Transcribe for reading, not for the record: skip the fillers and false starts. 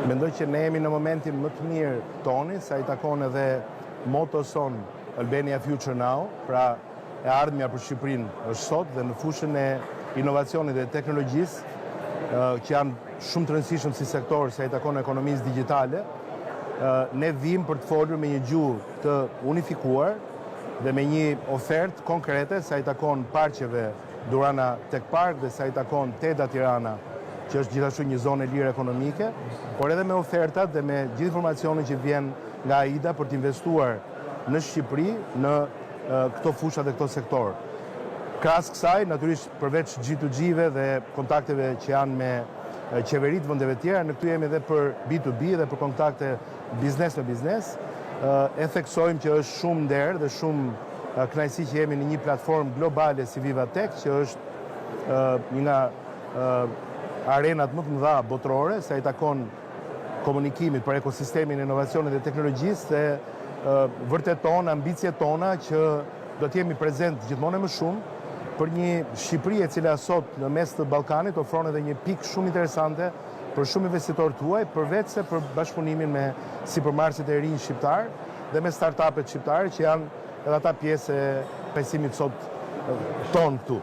Mendoj që ne jemi në momentin më të mirë tonin, sa i takon edhe motos sonë Albania Future Now, pra e ardhmja për Shqipërinë është sot dhe në fushën e inovacionit dhe teknologjisë, që janë shumë të rëndësishëm si sektor sa i takon ekonomisë digjitale, ne vim për të folur me një gjuhë të unifikuar dhe me një ofertë konkrete sa i takon parqeve Durana Tech Park dhe sa i takon TEDA Tirana, që është gjithashtu një zonë e lirë ekonomike, por edhe me ofertat dhe me gjithë informacionin që vjen nga AIDA për të investuar në Shqipëri në këto fusha dhe këto sektor. Krahas kësaj, natyrisht përveç G2G-ve dhe kontakteve që janë me qeveritë vendeve tjera, në këtu jemi edhe për B2B dhe për kontakte biznes me biznes. E theksojmë që është shumë nder dhe shumë kënaqësi që jemi në një platformë globale si Viva Tech, që është një nga arenat më të mëdha botërore sa i takon komunikimit për ekosistemin e inovacionit dhe teknologjisë dhe vërteton ambiciet tona që do të jemi prezent gjithmonë e më shumë për një Shqipëri e cila sot në mes të Ballkanit ofron edhe një pikë shumë interesante për shumë investitorë të huaj, përveç se për bashkëpunimin me sipërmarrësit e rinj shqiptar dhe me startupet shqiptare që janë edhe ata pjesë e pajtimit sot tonë këtu.